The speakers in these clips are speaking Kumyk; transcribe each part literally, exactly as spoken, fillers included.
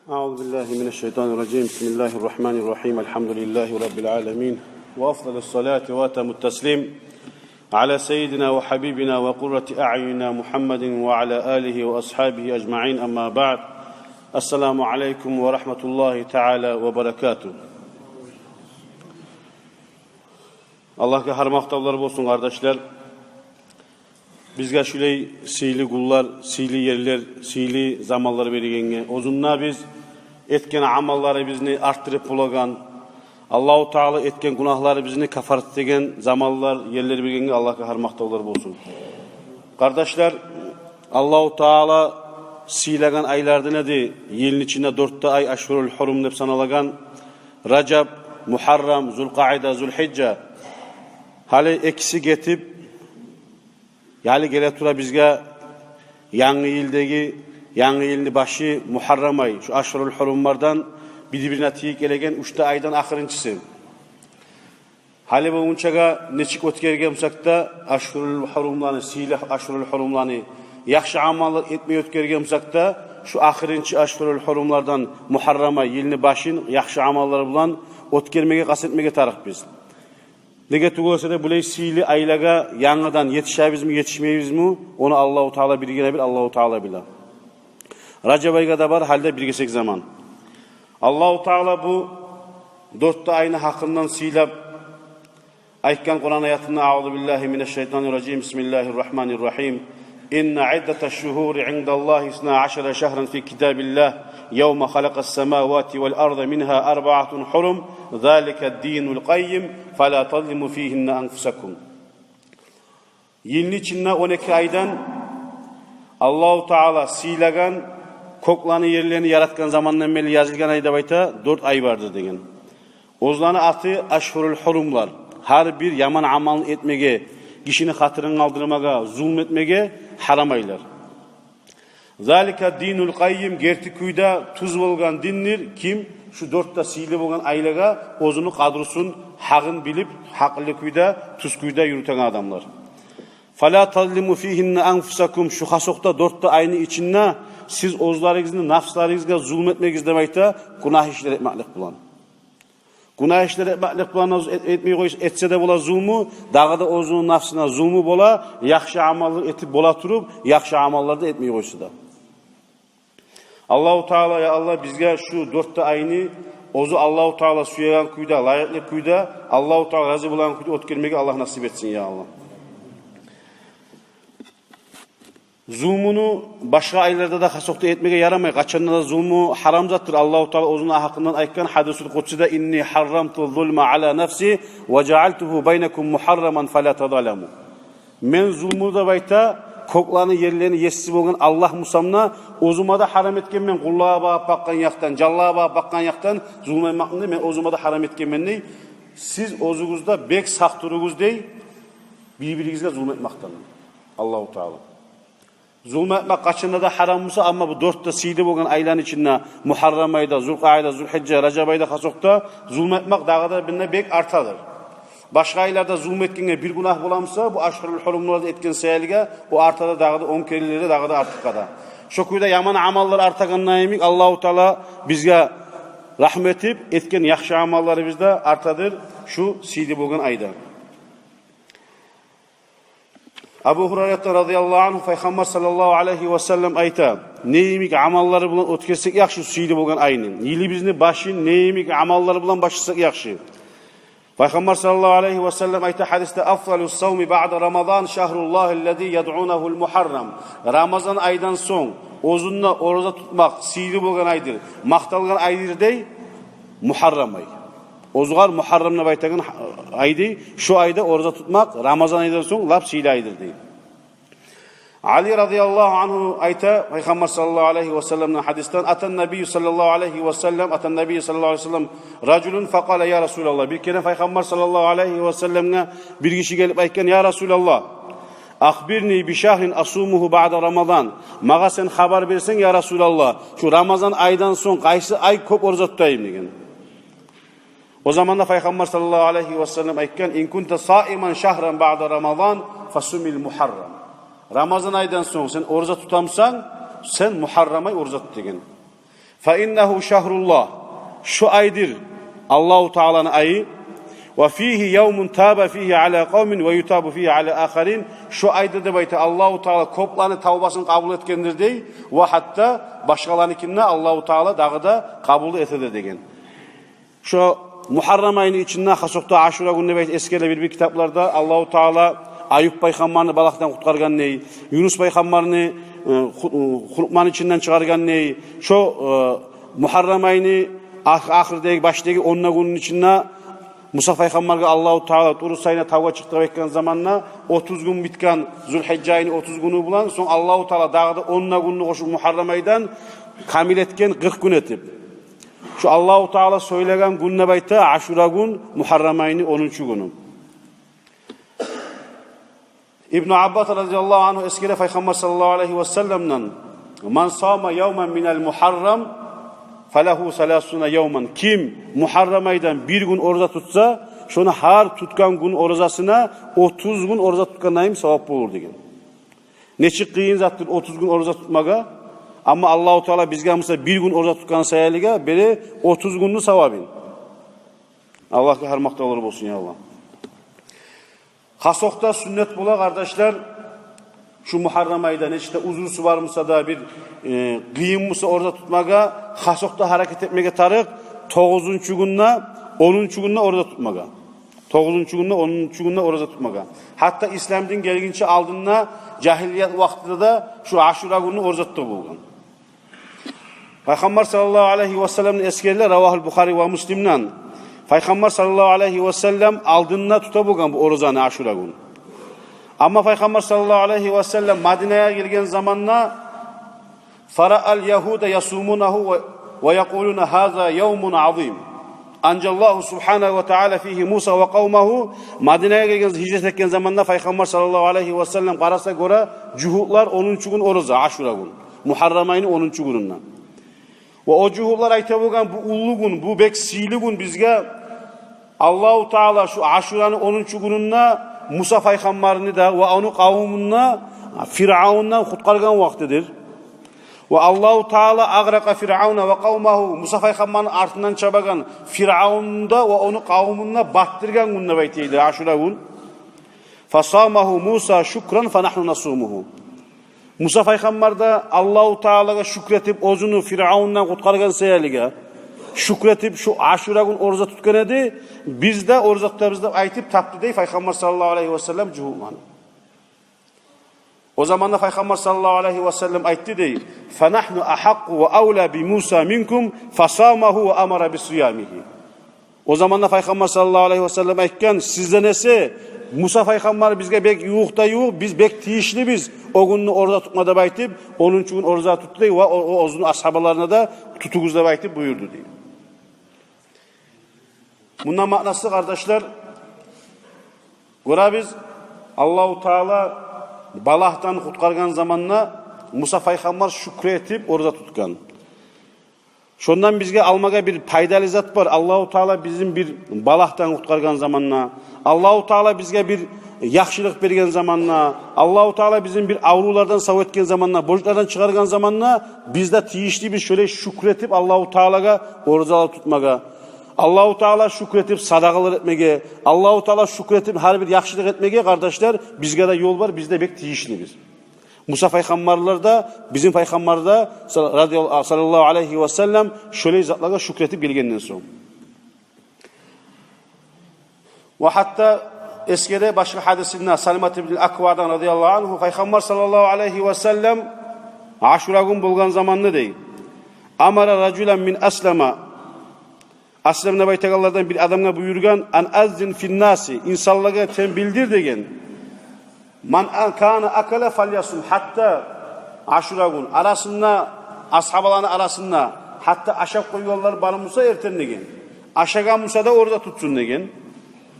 أعوذ بالله من الشيطان الرجيم. بسم الله الرحمن الرحيم. الحمد لله رب العالمين. وأفضل الصلاة وأتم التسليم على سيدنا وحبيبنا وقرة أعيننا محمد وعلى آله وأصحابه أجمعين. أما بعد. السلام عليكم ورحمة الله تعالى وبركاته. Аллагьгъа гьар макътавлар болсун, къардашлар. Бизге шулай сыйлы гюнлер, сыйлы ерлер, сыйлы заманлар бергенге, оьзюнде биз этген амалларыбызны артдырып болагъан, Аллагьу Таала этген гюнагьларыбызны кафарат этеген заманлар, ерлер бергенге Аллагьгъа гьар макътавлар болсун. Къардашлар, Аллагьу Таала сыйлагъан айлардан эди, йылны ичинде дёрт де ай ашгьурул гьурум деп саналагъан: Ражаб, Мугьаррам, Зулкъаида, Зулгьижжа. Гьали экиси гетип, гьали геле тура бизге янгы йылдагъы, янгы йылны башы Мугьаррам ай, шу ашгьурул гьурумлардан, бири-бирине тийип гелеген уьч де айдан ахырынчысы. Гьали болгъунчагъа нечик оьтгерген бусакъ да, ашгьурул гьурумланы, сыйлы ашгьурул гьурумланы яхшы амаллар этмей оьтгерген бусакъ да, шу ахырынчы ашгьурул гьурумлардан, Мугьаррам ай, йылны башын яхшы амаллар булан оьтгермеге къаст этмеге тарыкъ биз. Неге тюгюл эсе де, булай сыйлы айлагъа янгыдан етишебизми, етишмейбизми, ону Аллагьу Таала, биргине бир Аллагьу Таала биле. Ражаб айгъа да бар гьали де бир гесек заман. Аллагьу Таала бу дёрт де айны гьакъындан сыйлап айтгъан Къуран аятында: أعوذ بالله من الشيطان الرجيم. بسم الله الرحمن الرحيم. إن عدة الشهور عند الله اثنا عشر شهرا في كتاب الله يوم خلق السماوات والأرض منها أربعة حرم ذلك الدين القيم فلا تظلموا فيهن أنفسكم. Йылны ичинде он эки айдан, Аллагьу Таала сыйлагъан, кёклени, ерлени яратгъан замандан берли язылгъан ай деп айта, дёрт ай бардыр деген. Оьзлени аты ашгьурул гьурумлар. Гьар бир яман амалны этмеге, гишини хатирин къалдырмагъа, зулму этмеге гьарам айлар. ذلك الدين القيم, герти кюйде тюз болгъан диндир. Ким? Шу дёрт де сыйлы болгъан айлагъа оьзюню къадрусун, гьакъын билип, гьакъыллы кюйде, тюз кюйде юрютеген адамлар. فلا تظلموا فيهن أنفسكم, шу хасокъда дёрт де айны ичинде сиз оьзлеригизни нафсларыгъызгъа зулму этмегиз деп айта, гюнагь ишлер этмеклик булан. Гюнагь ишлер этмеклик булан оьзю эт-, этмей къойса, этсе де бола зулму, дагъы да оьзюню нафсына зулму бола, яхшы амаллар этип бола туруп, яхшы амаллар да этмей къойса да. Аллагьу Таала, я Аллагь, бизге шу дёрт де айны оьзю Аллагьу Таала сюеген кюйде, лайыкълы кюйде, Аллагьу Таала рази болагъан кюйде оьтгермеге Аллагь насип этсин, я Аллагь. Зулмуну башгъа айларда да хасокъда этмеге ярамай. Къачан да зулму гьарам затдыр. Аллагьу Таала оьзюню гьакъындан айтгъан гьадисул къудсиде: إني حرمت الظلم على نفسي وجعلته بينكم محرما فلا تظالموا. Мен зулмуну, деп айта, кёклени, ерлени еси болгъан Аллагь бусам да, оьзюме де гьарам этгенмен, къуллагъа багъып бакъгъан якъдан, жанлагъа багъып бакъгъан якъдан зулму этмекни мен оьзюме де гьарам этгенмен, дей. Сиз оьзюгюз де бек сакъ туругъуз, дей, бир-биригизге зулму этмекден. Аллагьу Таала. Зулму этмек къачан да гьарам буса, амма бу дёрт де сыйлы болгъан айланы ичинде, Мугьаррам айда, Зулкъаида, Зулгьижжа, Ражаб айда, хасокъда зулму этмек дагъы да биринде бек артадыр. Башгъа айларда зулму этгенге бир гюнагь боламса, бу ашгьурул гьурумларда этген саялыгъа, о артадыр дагъы да, он керенлери дагъы да артыкъ къада. Шо кюйде яман амаллар артагъанда йимик, Аллагьу Таала бизге рагьму этип, этген яхшы амалларыбыз да артадыр шу сыйлы болгъан айда. Абу Гьурайратдан, радияллагьу ангьу, Пайхаммар, саллаллагьу алайгьи ва саллам, айта: не йимик амаллар булан оьтгерсек яхшы сыйлы болгъан айны, йылыбызны башын не йимик амаллар булан башласакъ яхшы? Пайхаммар, саллаллагьу алайгьи ва саллам, айта гьадисде: أفضل الصوم بعد رمضان شهر الله الذي يدعونه المحرم. Рамазан айдан сонг оьзюнде ораза тутмакъ сыйлы болгъан айдыр, макъталгъан айдыр, дей, Мугьаррам ай. Оьзюгер Мугьаррам деп айтагъан айдыр, шо айда ораза тутмакъ Рамазан айдан сонг лап сыйлы айдыр, дей. Али, радияллагьу ангьу, айта, Пайхаммар, саллаллагьу алайгьи ва салламдан гьадисден: أتى النبي صلى الله عليه وسلم، أتى النبي صلى الله عليه وسلم رجل فقال: يا رسول الله. Бир керен Пайхаммар, саллаллагьу алайгьи ва салламгъа бир гиши гелип айтгъан: я Расулаллагь, أخبرني بشهر أصومه بعد رمضان. Магъа сен хабар берсенг, я Расулаллагь, шу Рамазан айдан сонг къайсы ай кёп ораза тутайым, деген. О заманда Пайхаммар, саллаллагьу алайгьи ва саллам, айтгъан: إن كنت صائما شهرا بعد رمضان فصم المحرم. Рамазан айдан сонг сен ораза тутамсанг, сен Мугьаррам ай ораза тут, деген. فإنه شهر الله. Шо айдыр Аллагьу Тааланы айы. وفيه يوم تاب فيه على قوم ويتاب فيه على آخرين. Шо айда, деп айта, Аллагьу Таала кёплени тавбасын къабул этгендир дей, ва гьатта башгъаланыкин де Аллагьу Таала дагъы да къабул этедир деген. Шо Мугьаррам айны ичинде, хасокъда Ашура гюн деп айтып эсгериле бир-бир китапларда, Аллагьу Таала Аюп пайхаммарны балагьдан къутгъаргъан дей, Юнус пайхаммарны, э, ху-, хунукъманы ичинден чыгъаргъан дей. Шо, э, Мугьаррам айны ах-, ахырдагъы, башдагъы он да гюнню ичинде Муса пайхаммаргъа Аллагьу Таала Туру Сайна тавгъа чыкъ деп айтгъан заманда, отуз гюн битген, Зулгьижжа айны отуз гюню булан, сонг Аллагьу Таала дагъы да он да гюнню къошуп Мугьаррам айдан, камил этген къыркъ гюн этип. Шо Аллагьу Таала сёйлеген гюн деп айта Ашура гюн, Мугьаррам айны онунчу гюню. Ибну Аббас радияллагьу ангьу эсгере Пайхаммар саллаллагьу алайгьи васалламдан: «Ман сама явман минал Мугьаррам, фалагьу саласуна явман». Ким Мугьаррам айдан бир гюн ораза тутса, шону гьар тутгъан гюн оразасына отуз гюн ораза тутгъандай савап болур деген. Нечик къыйын затдыр отуз гюн ораза тутмагъа, амма Аллагьу Таала бизге, мисал, бир гюн ораза тутгъан саялыгъа бере отуз гюнню савабын. Аллагьгъа гьар макътавлар болсун, я Аллагь. Хасокъда сюннет бола, къардашлар, шу Мугьаррам айда, нечик де узрусу бар буса да, бир, э, къыйын буса ораза тутмагъа, хасокъда гьаракат этмеге тарыкъ тогъузунчу гюнде, онунчу гюнде ораза тутмагъа. Тогъузунчу гюнде, онунчу гюнде ораза тутмагъа. Гьатта ислам дин гелгинче алдында жагьилият вакътиде де шу Ашура гюнню ораза тута болгъан. Пайхаммар саллаллагьу алайгьи васалламны эсгериле, равагьул Бухари ва Муслимден. Пайхаммар саллаллагьу алайгьи васаллам алдында тута болгъан бу оразаны, Ашура гюн. Амма Пайхаммар саллаллагьу алайгьи васаллам Мадинагъа гелген заманда, фараал ягьуда ясумунагьу ва, ва якъулуна: «Гьаза явмун азим. Анжаллагьу субгьанагьу ва таала фигьи Муса ва къавмагьу». Мадинагъа гелген, гьижрат этген заманда Пайхаммар саллаллагьу алайгьи васаллам къараса, гёре, жугьутлар онунчу гюн ораза, Ашура гюн. Мугьаррам айны онунчу гюнюнде. Ва о жугьутлар айта болгъан: «Бу уллу гюн, бу бек сыйлы гюн бизге. Аллагьу Таала шу Ашураны онунчу гюнюнде Муса пайхаммарны да ва ону къавумун да Фиръавндан къутгъаргъан вакътидир. Ва Аллагьу Таала агъракъа Фиръавна ва къавмагьу, Муса пайхаммарны артындан чабагъан Фиръавнну да ва ону къавумун да батдыргъан гюн», — деп айта эди, Ашура гюн. «Фасамагьу Муса шукран фанагьну насумугьу». Муса пайхаммар да Аллагьу Таалагъа шюкюр этип, оьзюню Фиръавндан къутгъаргъан саялыгъа шюкюр этип, шу Ашура гюн ораза тутгъан эди. Биз де ораза тутабыз деп айтып тапды дей Пайхаммар саллаллагьу алайгьи васаллам жугьутланы. О заманда Пайхаммар саллаллагьу алайгьи васаллам айтды дей: «Фанагьну агьакъкъу ва авла би Муса минкум, фасамагьу ва амара би сиямигьи». О заманда Пайхаммар саллаллагьу алайгьи васаллам айтгъан: «Сизден эсе Муса пайхаммар бизге бек ювукъ да ювукъ, биз бек тийишлибиз о гюнню ораза тутма», — деп айтып, онунчу гюн ораза тутду дей ва о, о, оьзюню асгьабаларына да: «Тутугъуз», — деп айтып буюрду дей. Мундан маънасы, къардашлар, гёребиз, Аллагьу Таала балагьдан къутгъаргъан заманда Муса пайхаммар шюкюр этип ораза тутгъан. Шондан бизге алмагъа бир пайдалы зат бар. Аллагьу Таала бизин бир балагьдан къутгъаргъан заманда, Аллагьу Таала бизге бир яхшылыкъ берген заманда, Аллагьу Таала бизин бир аврувлардан сав этген заманда, борчлардан чыгъаргъан заманда, биз де тийишлибиз шолай шюкюр этип Аллагьу Таалагъа оразалар тутмагъа. Аллагьу Таалагъа шюкюр этип садагъалар этмеге, Аллагьу Таалагъа шюкюр этип гьар бир яхшылыкъ этмеге, къардашлар, бизге де ёл бар, биз де бек тийишлибиз. Муса пайхаммарлар да, бизин пайхаммар да, сал-, радиял-, саллаллагьу алайгьи васаллам, шолай затлагъа шюкюр этип гелгенден сонг. Ва гьатта эсгере башгъа гьадисинде Саламат ибн Аквадан радияллагьу ангьу, Пайхаммар саллаллагьу алайгьи васаллам Ашура гюн болгъан заманда дей: «Амара ражулан мин Аслама». Аслам деп айтагъанлардан бир адамгъа буюргъан: «Ан аззин финнаси», инсанлагъа сен билдир деген. «Ман а-, кана акала фальясум», гьатта Ашура гюн арасында, асгьабаланы арасында, гьатта ашап къойгъанлар бар буса эртен деген, ашагъан буса да ораза тутсун деген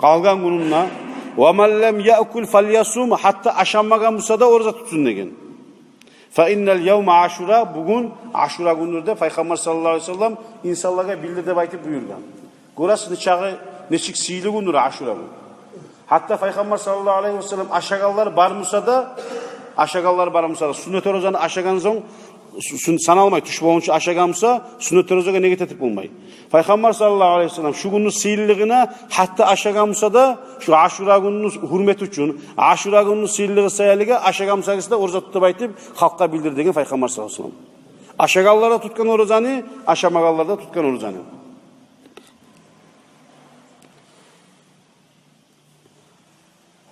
къалгъан гюнюнде. «Ва ман лам яъкул фальясум», гьатта ашамагъан буса да ораза тутсун деген. «Фа иннал явма Ашура», бугюн Ашура гюндюр деп Пайхаммар саллаллагьу алайгьи васаллам инсанлагъа билдир деп айтып буюргъан. Гёресиз, нечакъы, нечик сыйлы гюндюр Ашура гюн. Гьатта Пайхаммар саллаллагьу алайгьи васаллам ашагъанлар бар буса да, ашагъанлар бар буса да, сюннет оразаны ашагъан сонг, сю-, сюн-, саналмай, тюш болгъунча ашагъан буса, сюннет оразагъа негет этип болмай. Пайхаммар саллаллагьу алайгьи ва саллам шу гюнню сыйлылыгъына, гьатта ашагъан буса да, шу Ашура гюнню гьюрмети учун, Ашура гюнню сыйлылыгъы саялыгъа ашагъан буса да ораза тут деп айтып, халкъгъа билдир деген Пайхаммар саллаллагьу алайгьи ва саллам. Ашагъанлар да тутгъан оразаны, ашамагъанлар да тутгъан оразаны.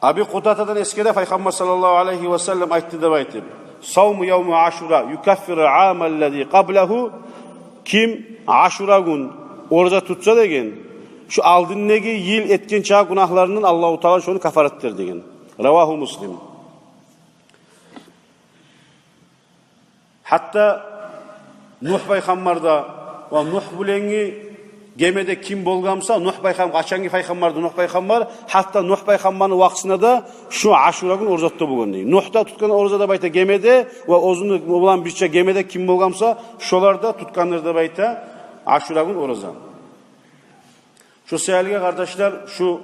Аби Къутатадан эсгере, Пайхаммар саллаллагьу алайгьи ва саллам айтды деп айтып: «Савму явми Ашура юкаффиру амаллази къаблагьу». Ким Ашура гюн ораза тутса деген, шу алдындагъы йыл этген чакъы гюнагьларындан Аллагьу Таала шону кафарат этер деген. Равагьу Муслим. Гьатта Нугь пайхаммар да ва Нугь булангъы гемеде ким болгъан буса, Нугь пайхам-, къачангъы пайхаммар да Нугь пайхаммар, гьатта Нугь пайхаммарны вакътисинде де шу Ашура гюн ораза тута болгъан дей. Нугь да тутгъан ораза деп айта гемеде ва оьзюню булан бирче гемеде ким болгъан буса, шолар да тутгъандыр деп айта Ашура гюн ораза. Шо саялыгъа, къардашлар, шу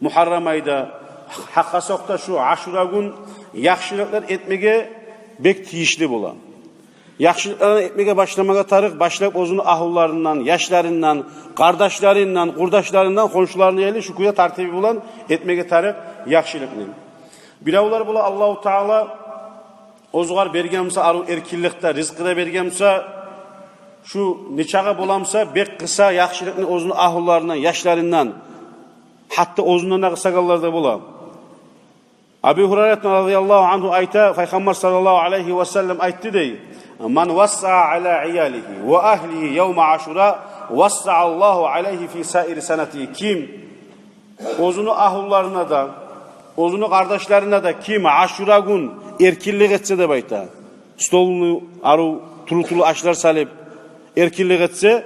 Мугьаррам айда, гьакъасокъда шу Ашура гюн яхшылыкълар этмеге бек тийишли бола. Яхшылыкъланы этмеге башламагъа тарыкъ, башлап оьзюню агьлюлеринден, яшларындан, къардашларындан, къурдашларындан, хоншуларындан, яни шу кюйде тартиби булан этмеге тарыкъ яхшылыкъны. Биревлер бола, Аллагьу Таала оьзюгер берген буса арив эркинлик де, ризкъы да берген буса, шу нечакъы бола буса, бек къыса яхшылыкъны оьзюню агьлюлеринден, яшларындан, гьатта оьзюнден де къысагъанлар да бола. Аби Гьурайрат разияллагьу ангьу айта, Пайхаммар саллаллагьу алайгьи ва саллам айтды дей: «Ман вассаа ала иялигьи ва агьлигьи явма Ашура, вассаа Аллагьу алайгьи фи саири санатигьи». Ким оьзюню агьлюлерине де, оьзюню къардашларына да ким Ашура гюн эркинлик этсе деп айта, столну арив тюрлю-тюрлю ашлар салып, эркинлик этсе,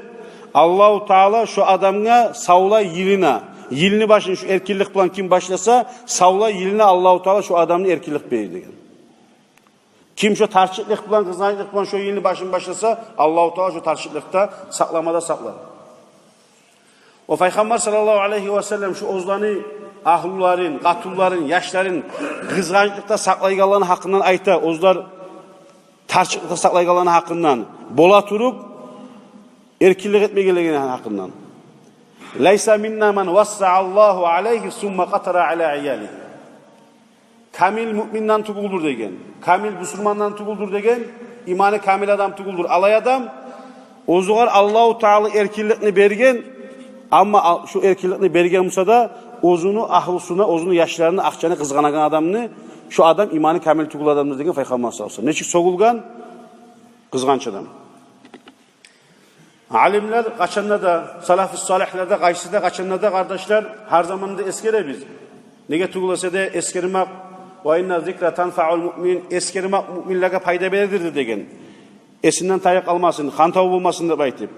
Аллагьу Таала шо адамгъа савлай йылына, йылны башын шо эркинлик булан ким башласа, савлай йылына Аллагьу Таала шо адамны эркинлик берир деген. Ким шо тарчыкълыкъ булан, къызгъанчлыкъ булан шо йылны башын башласа, Аллагьу Таала шо тарчыкълыкъда сакълама да сакълар. Ва Пайхаммар саллаллагьу алайгьи ва саллам шу оьзлени агьлюлерин, къатынларын, яшларын къызгъанчлыкъда сакълайгъанланы гьакъындан айта, оьзлер тарчыкълыкъда сакълайгъанланы гьакъындан, бола туруп эркинлик этмегенлени гьакъындан. «Лайса минна ман вассаа Аллагьу алайгьи сумма къатара ала иялигьи». Камил муъминден тюгюлдюр деген, камил бусурмандан тюгюлдюр деген, иманы камил адам тюгюлдюр алай адам, оьзюгер Аллагьу Таала эркинликни берген, амма ал-, шо эркинликни берген буса да, оьзюню агьлюсюне, оьзюню яшларына акъчаны къызгъанагъан адамны, шо адам иманы камил тюгюл адамдыр деген Пайхаммар саллаллагьу алайгьи ва саллам. Нечик сёгюлген? Къызгъанч адам. Алимлер къачанда да, салафу салигьлер де, къайсы да къачанда да, къардашлар, гьар заманда эсгеребиз. Неге тюгюл эсе де эсгермек, «ва инна зикра танфаул муъмин», эсгермек муъминлеге пайда бередир деген. Эсинден тайып къалмасын, хантав болмасын деп айтып.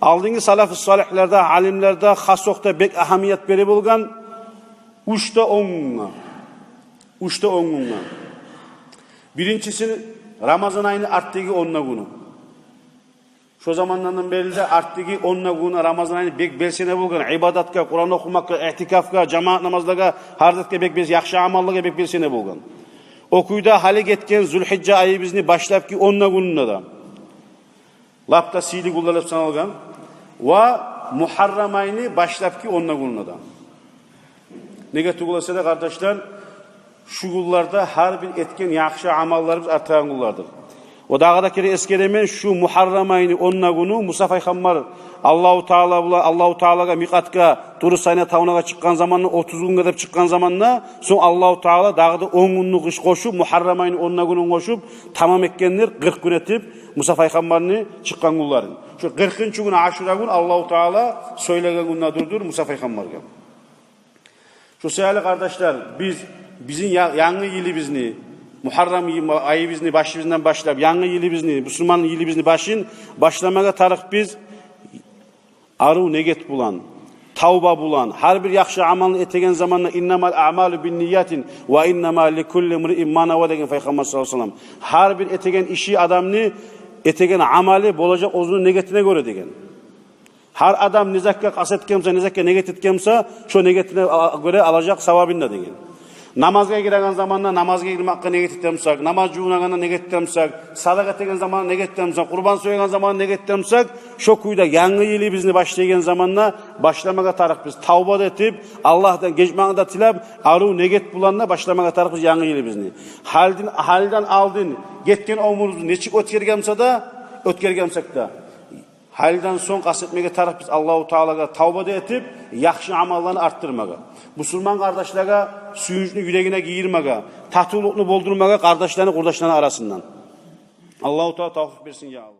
Алдынгы салафу салигьлер де, алимлер де хасокъда бек агьамият бере болгъан уьч де он гюнге. Уьч де он гюнге. Биринчиси Рамазан айны артдагъы он да гюню. Шо замандан берли де артдагъы он да гюню Рамазан айны бек белсене болгъан. Ибадатгъа, Къуран охумакъгъа, иътикафгъа, жамаат намазлагъа, гьар затгъа бек белс-, яхшы амаллагъа бек белсене болгъан. О кюйде гьали гетген Зулгьижжа айыбызны башлапгъы он да гюнюнде де, лап да сыйлы гюнлер деп саналгъан, ва Мугьаррам айны башлапгъы он да гюнюнде де. Неге тюгюл эсе де, къардашлар, шу гюнлерде гьар бир этген яхшы амалларыбыз артагъан гюнлердир. О дагъы да керен эсгеремен, шу Мугьаррам айны он да гюню Муса пайхаммар Аллагьу Таала булан, Аллагьу Таалагъа микъатгъа, Туру Сайна тавуна чыкъгъан заманда, отуз гюнге деп чыкъгъан заманда, сонг Аллагьу Таала дагъы да он гюнню къыш къошуп, Мугьаррам айны он да гюнюн къошуп, тамам этгендир, къыркъ гюн этип, Муса пайхаммарны чыкъгъан гюнлерин. Шу къыркъынчы гюню Ашура гюн Аллагьу Таала сёйлеген гюн де дюр Муса пайхаммаргъа. Шо саялы, къардашлар, биз бизин я-, янгы йылыбызны, Мугьаррам йы-, айыбызны башыбыздан башлап, янгы йылыбызны, бусурман йылыбызны башын башламагъа тарыкъ биз арив негет булан, тавба булан. Гьар бир яхшы амалны этеген заманда «иннамал аъмалу бинниятин ва иннама ликулли имриин ма нава» деген Пайхаммар саллаллагьу алайгьи ва саллам. Гьар бир этеген иши адамны, этеген амалы болажакъ оьзюню негетине гёре деген. Гьар адам не затгъа къаст этген буса, не затгъа негет этген буса, шо негетине а-, гёре алажакъ савабын да деген. Намазгъа гиреген заманда намазгъа гирмекге ниет этген бусакъ, намаз жувунагъанда ниет этген бусакъ, садагъа этеген заманда ниет этген бусакъ, къурбан соягъан заманда ниет этген бусакъ, шо кюйде янгы йылыбызны башлайгъан заманда башламагъа тарыкъбыз тавба да этип, Аллагьдан гечмекни де тилеп, арив ниет булан да башламагъа тарыкъбыз янгы йылыбызны. Гьалиден, гьалиден алдын гетген оьмюрюбюзню нечик оьтгерген буса да, оьтгерген бусакъ да, гьалиден сонг къаст этмеге тарыкъбыз Аллагьу Таалагъа тавба да этип, яхшы амалланы артдырмагъа. Бусурман къардашлагъа сююнчню юрегине гийирмеге, татывлукъну болдурмагъа къардашланы, къурдашланы арасындан. Аллагьу Таала тавфикъ берсин, я Аллагь.